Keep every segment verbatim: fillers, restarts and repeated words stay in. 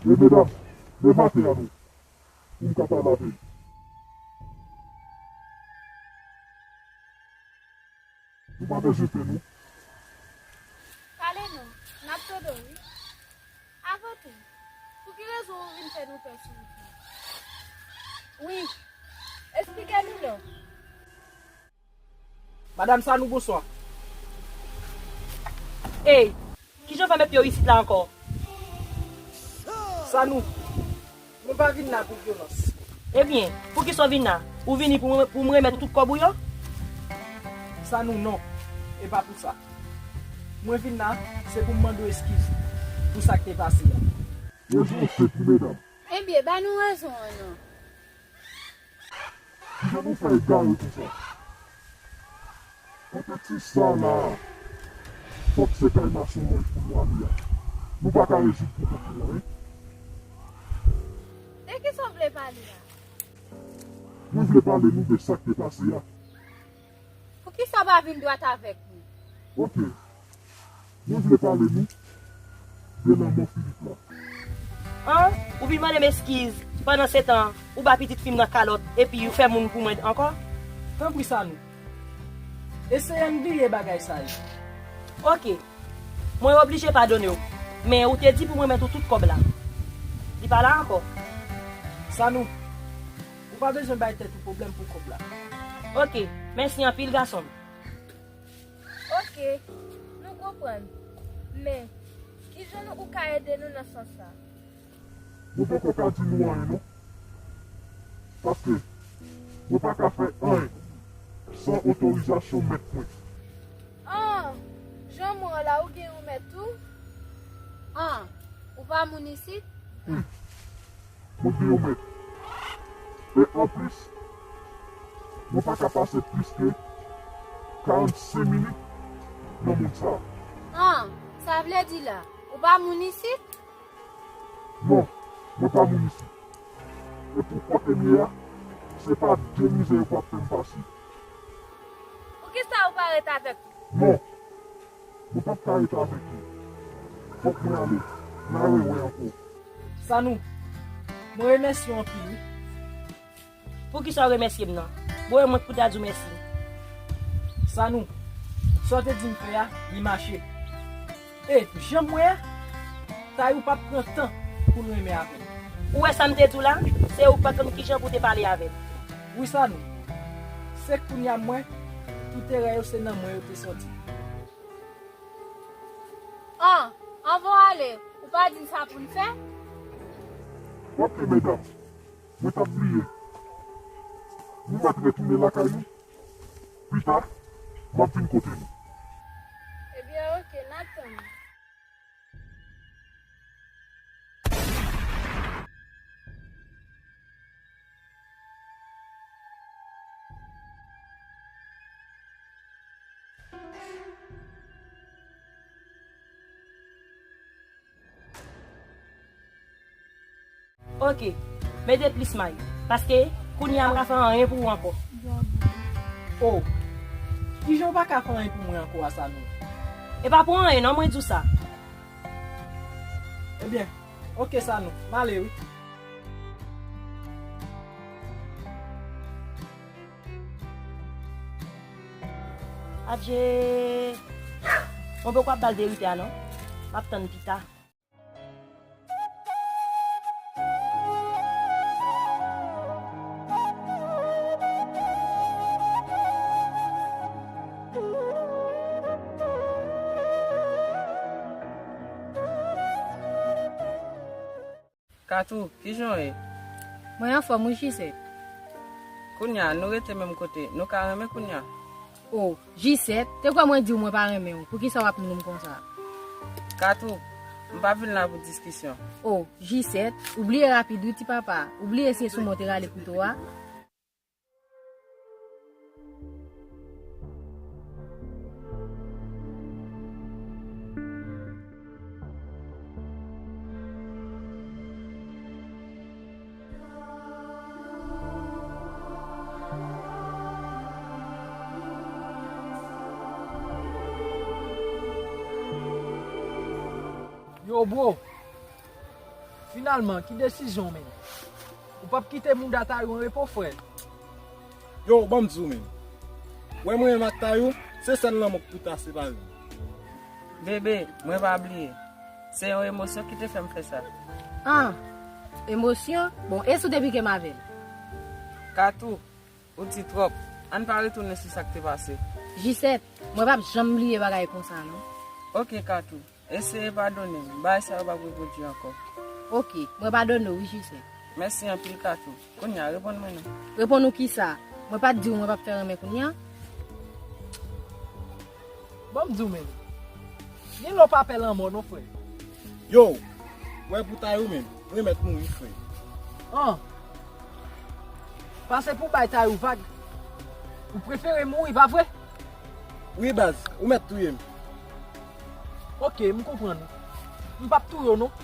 E medam, leve atè a non, pou m ka pale avè l. Nou pa bezwen pè non. Pale non, n ap tande w wi. Avan tou, pou ki rezon ou vin fè nou pè sou wout la? Wi, esplike nou non. Madanm Sanou, bonswa. Ey, kijan w fè met pye w isit la ankò? Sanou, mwen pa vin la pou vyolans. Ebyen, poukisa w vin la? Ou vini pou mwen, pou mwen remèt ou tout kòb ou yo? Sanou, non. E pa pou sa. Mwen vin la, se pou m mande w eskiz pou sa k te pase a. Rezon w senp wi, medam. Ebyen, ba nou rezon an non. Kijan nou fè egare konsa? Kote ti sa la? Fòk se kay mason wòch pou nou ale a. Nou pa ka rezoud pwoblèm nou an, wi. De kisa w vle pale a? Mwen vle pale nou de sa k te pase a. Poukisa w pa vin dwat avèk nou? Oke. Mwen vle pale nou de lanmò Filip la. An, ou vin mande m eskiz, pandan se tan, ou ba pitit fi m nan kalòt, epi ou fè moun pou mwen ankò? Tanpri Sanou, eseye n bliye bagay sa yo. Oke, mwen oblije padone w, men ou te di pou mwen remèt ou tout kòb la. Li pa la ankò. Sanou, ou pa bezwen bay tèt ou pwoblèm pou kòb la. Oke, mèsi anpil, gason m. Oke, nou konprann. Men, kijan nou, ou ka ede nou nan sans sa? Mwen poko ka di nou anyen non. Paske mwen pa ka fè anyen san otorizasyon mèt mwen. An, jan mwen la, ou gen yon mèt tou? An, ou pa moun isit? Wi. Mwen gen yon mèt. E anplis, mwen pa ka pase plis ke karannsenk minit nan mond sa a. An, sa vle di la, ou pa moun isit? Non, mwen pa moun isit. E pou kote m ye a, se pa de mizè yo p ap fè m pase. Poukisa ou pa ret avèk nou? Non. Mwen p ap ka ret avèk nou. Fòk mwen ale. N a rewè ankò. Sanou, mwen remèsye w anpil, wi. Poukisa w remèsye m nan? Bon, e mwen k pou ta di w mèsi. Sanou, sa w te di m fè a, li mache. E, jan m wè a, Tayou p ap pran tan pou l renmen avè m. Ou wè sa m te di w la? Se ou k pa t konn kijan pou w te pale avè l. Wi, Sanou. Se kounye a m wè, tout erè yo se nan mwen yo te sòti. An, anvan w ale, ou pa di n sa pou n fè? Oke, medam. Mwen t ap bliye. Nou mèt retounen lakay nou. Pita, m ap vin kote nou. Ebyen, oke, n ap tann ou. Oke, mete plis may, paske kounye a m pa ka fè anyen pou ou ankò. O, kijan w pa ka fè anyen pou mwen ankò a, Sanou? E pa pou anyen non, mwen di w sa. Ebyen, oke, Sanou, m ale wi. Adje! Mwen poko ap ba l verite a non. M ap tann pita. Katou, kijan w ye? Mwen anfòm wi, Jisèt. Kounye a, nou rete menm kote, nou ka renmen kounye a? O, Jisèt, te kwè mwen di w mwen pa renmen w, poukisa w ap nouri m konsa? Katou, m pa vin la pou diskisyon. O, Jisèt, ou bliye rapid wi ti papa, ou bliye se sou mwen w te rale kouto a? Yo, bro. Finalman, ki desizyon w, menn? Ou p ap kite mouda Tayou an repo, frè? Yo, ban m di w, menn. Wè mwen menm ak Tayou, se sèl lanmò k pou ta separe nou. Bebe, mwen pa bliye. Se yon emosyon ki te fè m fè sa. Ah, emosyon? Bon, e si w te pike m avè l? Katou, ou di twòp. Ann pa retounen sou sa k te pase. Jisèt, mwen p ap janm bliye bagay konsa, non. Oke, Katou. Eseye padone m. Bagay sa yo p ap repwodui ankò. Oke, mwen padone w, wi, Jisèt. Mèsi anpil, Katou. Kounye a, reponn mwen non. Reponn ou kisa? Mwen pa t di w mwen p ap fè renmen kounye a? Ban m di w, menn. Gen lè w pa pè lanmò non, frè. Yo, wè pou Tayou menm, mwen mèt mouri, frè. An. Pase pou bay Tayou vag. Ou prefere mouri, pa vre? Wi, baz, ou mèt touye m. Oke, m konprann ou. M p ap touye w non.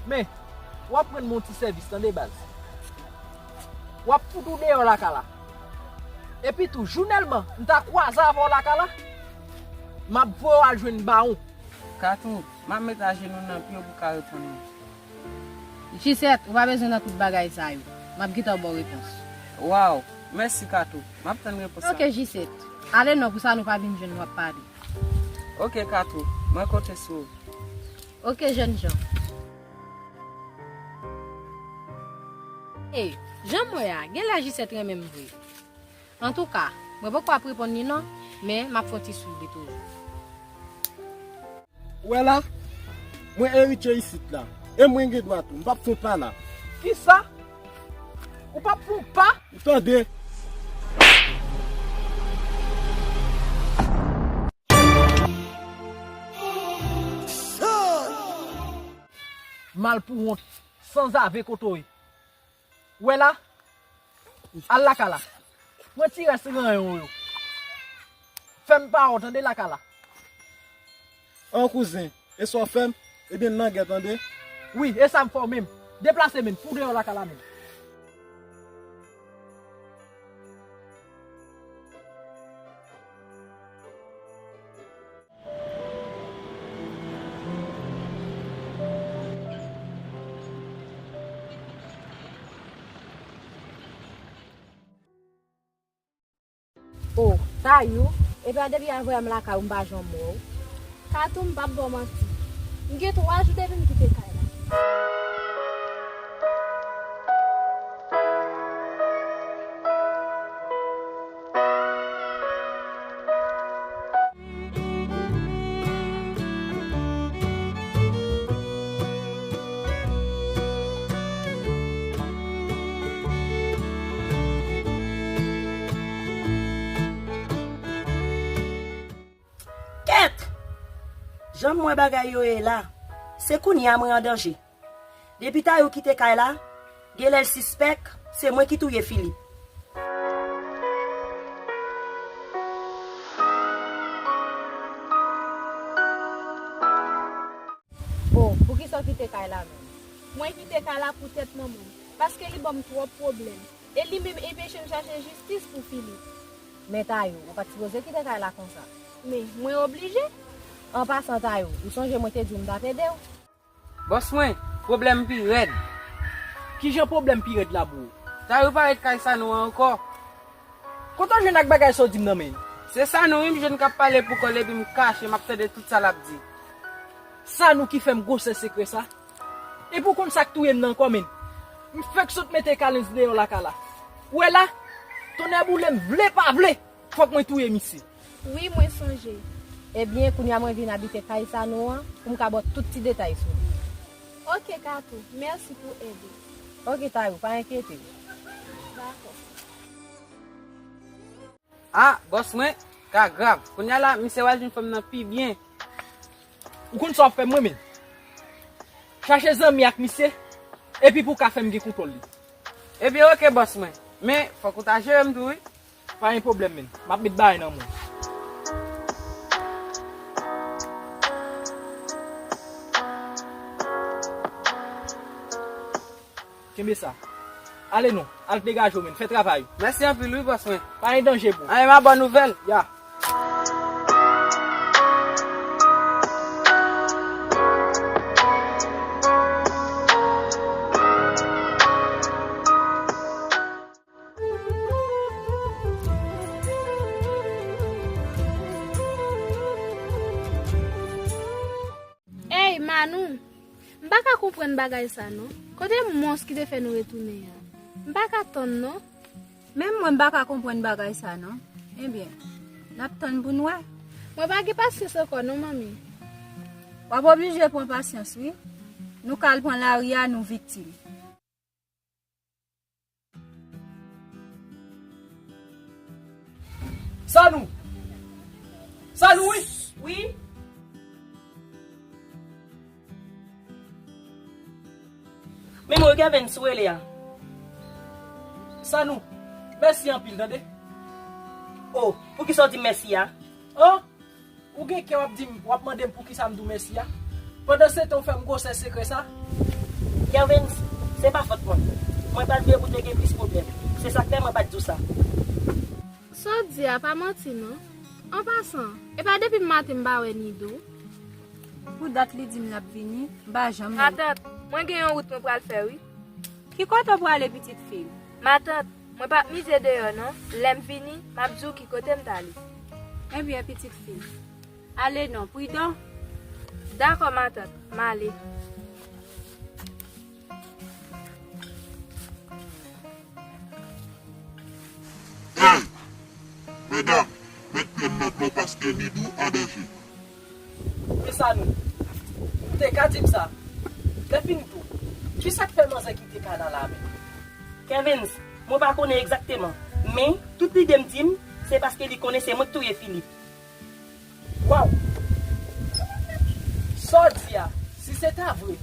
Men, w ap rann mwen yon ti sèvis, tande, baz. W ap fout ou deyò lakay la. Epi tou, jounèlman, m ta kwaze avè w lakay la, m ap voye w al jwenn bawon. Katou, m ap met ajenou nan pye w pou w ka reponn mwen. Jisèt, ou pa bezwen nan tout bagay sa yo. M ap gentan ba w repons. Waw, mèsi, Katou. M ap tann repons la. Oke, Jisèt. Ale non, pou sa nou pa vin jwenn w ap pale. Oke, Katou. Mwen konte sou ou. Oke, jènjan. E, jan m wè a, genlè Jisèt renmen m vre. Antouka, mwen poko ap reponn li non, men m ap fè yon ti swiv li toujou. Ou wè la, mwen eritye isit la, e mwen gen dwa tou, m p ap fè yon pa la. Kisa? Ou p ap fè yon pa? Ou tande? Malpouwont, sanzave kote w ye. Ou wè la? Al lakay la. Pran ti rès ranyon w yo. Fè m pa wè w tande lakay la. An kouzen, e sa w fè m? Ebyen n nan gè tande. Wi, e sa m fè w menm. Deplase menm, fou deyò lakay la menm. O, Tayou, epi a depi a voye m lakay ou m pa janm wè w. Katou, m p ap ba w manti. M gen twa jou depi m kite kay la. Kèt! Jan m wè bagay yo ye la, se kounye a mwen an danje. Depi Tayou kite kay la, genlè l sispèk se mwen ki touye Filip. O, poukisa w kite kay la menm? Mwen kite kay la poutèt manman m, paske li ban m twòp pwoblèm. E li menm enpeche m chache jistis pou Filip. Men Tayou, ou pa t sipoze kite kay la konsa. Men, mwen oblije. An pasan, Tayou, ou sonje mwen te di w m t ap ede w? Bòs mwen, pwoblèm pi rèd. Kijan pwoblèm pi rèd la, bro? Tayou pa ret kay Sanou an ankò. Kote w jwenn ak bagay sa w di m nan, menn? Se Sanou wi m jwenn k ap pale pou kò l epi m kache, m ap tande tout sa l ap di. Sanou ki fè m gwosè sekrè sa? Epi w konn sa k touye m nan ankò, menn? M fèk sot mete Kalens deyò lakay la. Ou wè la? Tonnè boule m, vle pa vle, fòk mwen touye misye. Wi, mwen sonje. Ebyen, kounye a mwen vin abite kay Sanou an pou m ka ba w tout ti detay sou li. Oke, Katou, mèsi pou èd ou. Oke, Tayou, pa enkyete w. Dakò. A, bòs mwen, ka grav. Kounye a la, misye pral jwenn fanm nan pi byen. Ou konn sa w ap fè mwen menm? Chache zanmi ak misye, epi pou w ka fè m gen kontwòl li. Ebyen, oke, bòs mwen. Men, fòk ou ta jere m tou, wi. Pa gen pwoblèm, menn. M ap met bagay nan men w. Kenbe sa. Ale non, al degaje w, menn. Fè travay ou. Mèsi anpil, wi, bòs mwen. Pa gen danje, bro. Anyen, m a ba w nouvèl. Ya. Nou, m pa ka konprann bagay sa non. Kote mons ki te fè nou retounen an? M pa ka tann non. Menm mwen m pa ka konprann bagay sa non. Ebyen, n ap tann pou n wè. Mwen pa gen pasyans ankò non, manmi. W ap oblije pran pasyans wi. Nou ka al pran lari a, nou viktim. Sanou! Sanou wi! Wi? Men mwen Kevens ou rele a. Sanou, mèsi anpil tande. Oh, poukisa w di m mèsi a? Oh, ou gen kè w ap di m, w ap mande m poukisa m di w mèsi a? Pandansetan ou fè m gwosè sekrè sa? Kevens, se pa fòt mwen. Mwen pa t vle pou te gen plis pwoblèm. Se sa k fè mwen pa t di w sa. Sa w di a pa manti non. An pasan, e pa depi maten m pa wè Nidou. Pou dat li di m l ap vini, m pa janm wè l. Matant, mwen gen yon wout mwen pral fè wi. Ki kote w prale pitit fi m? Matant, mwen p ap mize deyò non. Lè m vini, m ap di w ki kote m t ale. Ebyen pitit fi m, ale non, pridan. Dakò matant, m ale. Hey! Medam, met pye n nan dlo paske Nidou an danje. Men Sanou, ou te ka di m sa. Lèfini tou, kisa k fè manzè kite kay la la menm? Kevens, mwen pa konnen egzakteman, men tout lide m di m, se paske li konnen se mwen k touye Philippe. Waw! Sa w di a, si se ta vre,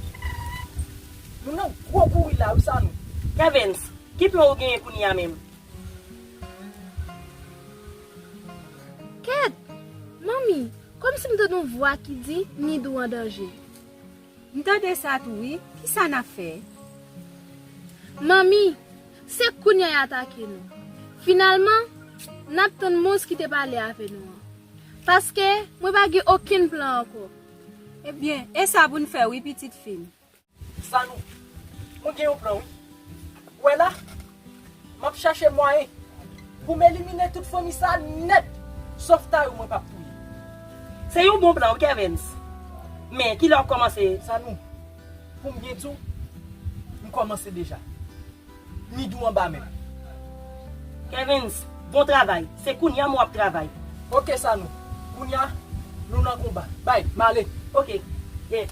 nou nan gwo kouri la wi Sanou. Kevens, ki plan ou genyen kounye a menm? Kèt! Manmi, kòmsi m tande yon vwa ki di Nidou an danje. M tande sa tou wi, kisa n ap fè? Manmi, se kounye a y atake nou. Finalman, n ap tann mons ki te pale avè nou an. Paske mwen pa gen okenn plan ankò. Ebyen, e sa pou n fè wi pitit fi m. Sanou, mwen gen yon plan wi. Ou wè la, m ap chache mwayen pou m elimine tout fanmi sa nèt, sòf Tayou mwen p ap touye. Se yon bon plan wi Kevens. Men kilè w ap kòmanse? Sanou, pou m byen di w, m kòmanse deja. Nidou anba men m. Kevens, bon travay. Se kounye a men w ap travay. Oke Sanou, kounye a nou nan konba. Bay, m ale. Oke, yeah.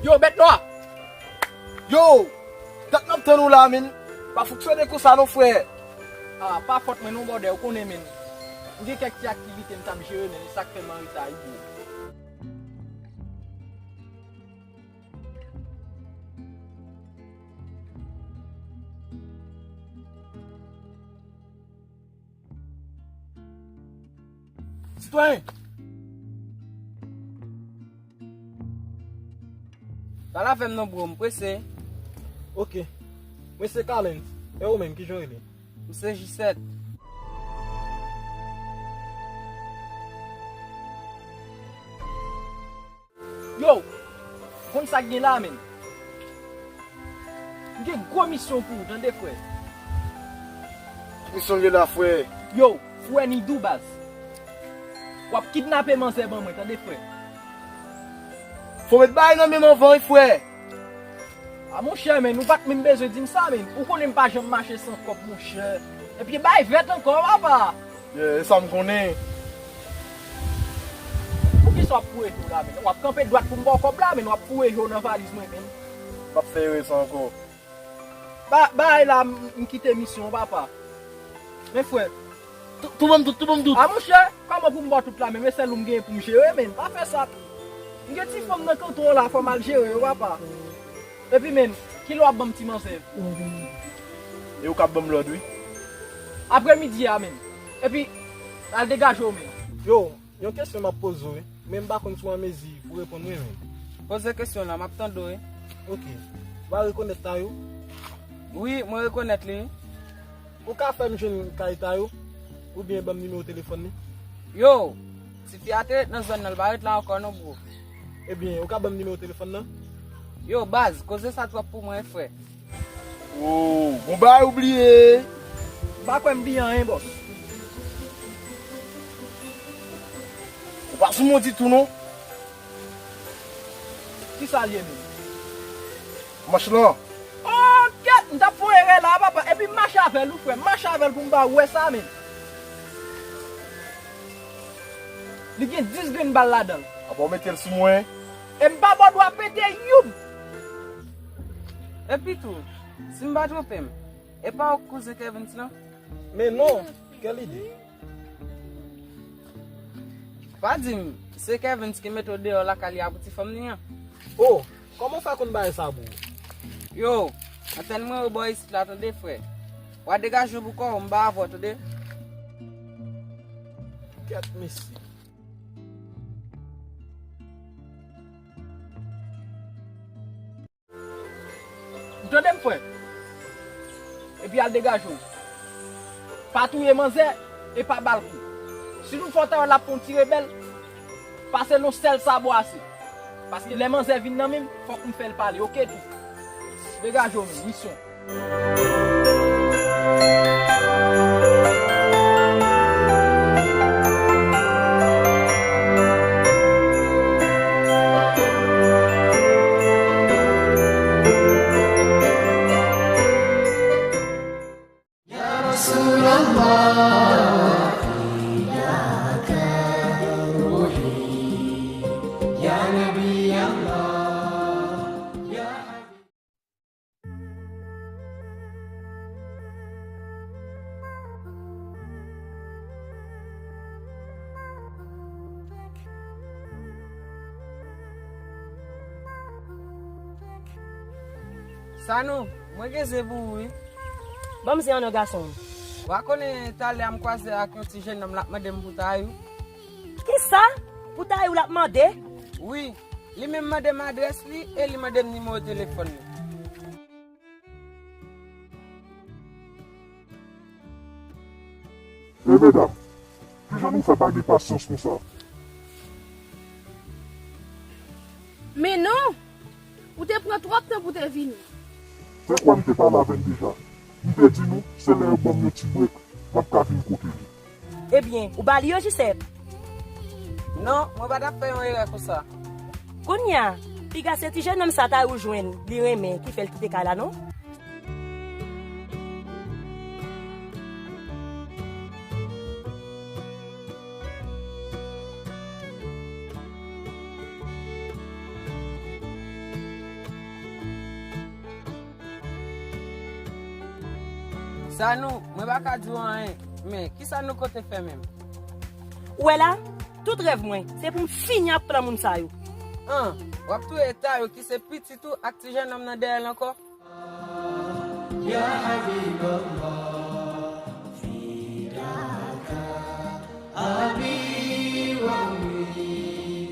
Yo, bèt nwa! Yo! Dat n ap tann ou la, men. Pa fonksyone konsa non, frè. Ah, pa fòt mwen non, brother, ou konnen, men. M gen kèk ti aktivite m t ap jere, men, e sa k fè m an reta wi, bro. Sitwayen! Pale avè m non, bro, m prese. Oke. Mwen se Carlens. E ou menm, kijan w rele? M se Jisèt. Yo, konn sa k gen la menm. M gen gwo misyon pou ou, tande frè. Misyon l ye la, frè. Yo, frè Nidou baz. W ap kidnape manzè ban mwen, tande, frè. Fò w met bagay nan men m anvan, wi, frè. A, monchè, men, ou pa t menm bezwen di m sa, men. Ou konnen m pa janm mache san kòb, monchè. Epi bay vèt ankò, papa. Yeah, e sa m konnen. Poukisa w ap foure je w la, men? W ap kanpe dwat pou m ba w kòb la, men w ap foure je w nan valiz mwen, men. M p ap fè erè sa ankò. Ba, bay la, m, m kite misyon, papa. Men, frè. Tou, tou ban m tout, tou ban m tout. A, monchè, kòman pou m ba w tout la, men, men sèl ou m genyen pou m jere, men. Pa fè sa. M gen ti fanm nan kanton an la, fò m al jere yo, papa. Epi, men, kilè w ap ban m ti manzè? E ou k ap ban m lòd, wi. Apremidi a, men. Epi, al degaje w, men. Yo, yon kesyon m ap poze w, wi. Men m pa konn si w an mezi pou reponn mwen, men. Poze kesyon la, m ap tande w, wi. Oke. Ou pa rekonèt Tayou? Wi, mwen rekonèt li, wi. Ou ka fè m jwenn kay Tayou? Oubyen ban m nimewo telefòn li? Yo, tifi a te ret nan zòn nan, li pa ret la ankò non, bro. Ebyen, ou ka ban m nimewo telefòn nan? Yo, baz, koze sa twòp pou mwen, frè. Oh, bon bagay ou bliye. M pa kwè m bliye anyen, bòs. Ou pa sou mwen ditou, non. Kisa l ye menm? Manch lan. Oh, kèt, m t ap fè yon erè la, papa. Epi m mache avè l, wi, frè. M mache avè l pou m ba w wè sa, menm. Li gen dis grenn bal ladan l. Apa w mete l sou mwen? E m pa ba w dwa pete youn. Epi tou, si m pa twonpe m, e pa ou k kouzen Kevins lan? Men non, kèl ide? Pa di m, se Kevins ki mete w deyò lakay li a pou ti fanm li an. Oh, kòman w fè konn bagay sa, bro? Yo, antèn mwen yo bò isit la, tande, frè. W a degaje w pou kò w, m pa avè w, tande. Kèt, mesye. Ou tande m, frè? Epi al degaje w. Pa touye manzè e pa ba l kou. Si nou fè w ta wè l ap fè yon ti rebèl, pase l yon sèl sabò ase. Paske lè manzè vin nan men m, fòk m fè l pale, oke tou. Degaje w menm, misyon. Sanou, mwen gen zen pou ou, wi. Ban m zen an non, gason. W a konnen talè a m kwaze ak yon ti jennonm, l ap mande m pou Tayou. Kisa? Pou Tayou l ap mande? Wi, li menm mande m adrès li e li mande m nimewo telefòn li. E medam, kijan nou fè pa gen pasyans konsa? Men non! Ou te pran twòp tan pou te vini. Fè kwè m te pale avè l deja. M te di nou, se lè yo ban m yon ti brek, m ap ka vin kote nou. Ebyen, ou ba li yo, Jisèt? Non, mwen pa t ap fè yon erè konsa. Kounye a, piga se ti jennonm sa Tayou jwenn, li renmen, ki fè l kite kay la, non? Sanou, mwen pa ka di w anyen, men kisa nou konte fè menm? Ou wè la, tout rèv mwen, se pou m fini ak plan moun sa yo. An, w ap touye Tayou ki se pitit ou ak ti jennonm nan dèyè l ankò? Ya Habiballah, fidaka abi wa ummi,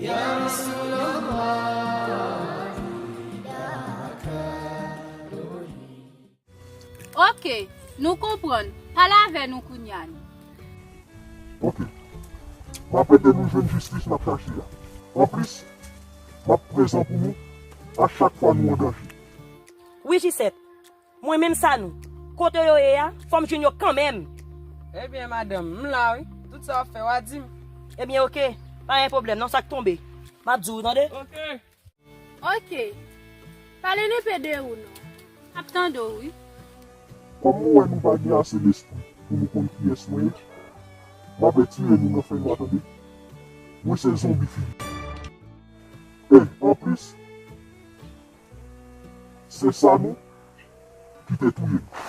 ya Rasulallah, fidaka ruhi. Oke, nou konprann. Pale avè nou kounya, non. Oke. M ap ede nou jwenn jistis n ap chache a. Anplis, m ap prezan pou nou a chak fwa nou an danje. Wi, Jisèt. Mwen menm Sanou, Kote yo ye a, fò m jwenn yo kanmenm. Ebyen, madanm, m la wi. Tout sa w ap fè, w a di m. Ebyen, oke. Pa gen pwoblèm, non, sa k tonbe. M ap di w, tande? Oke. Oke. Pale n enpe de ou non. M ap tande w wi. Kòm mwen wè nou pa gen ase lespri pou nou konn kiyès mwen ye, m ap retire nou nan fèy nwa, tande? Mwen se zonbi fini. E, anplis, se Sanou ki te touye m.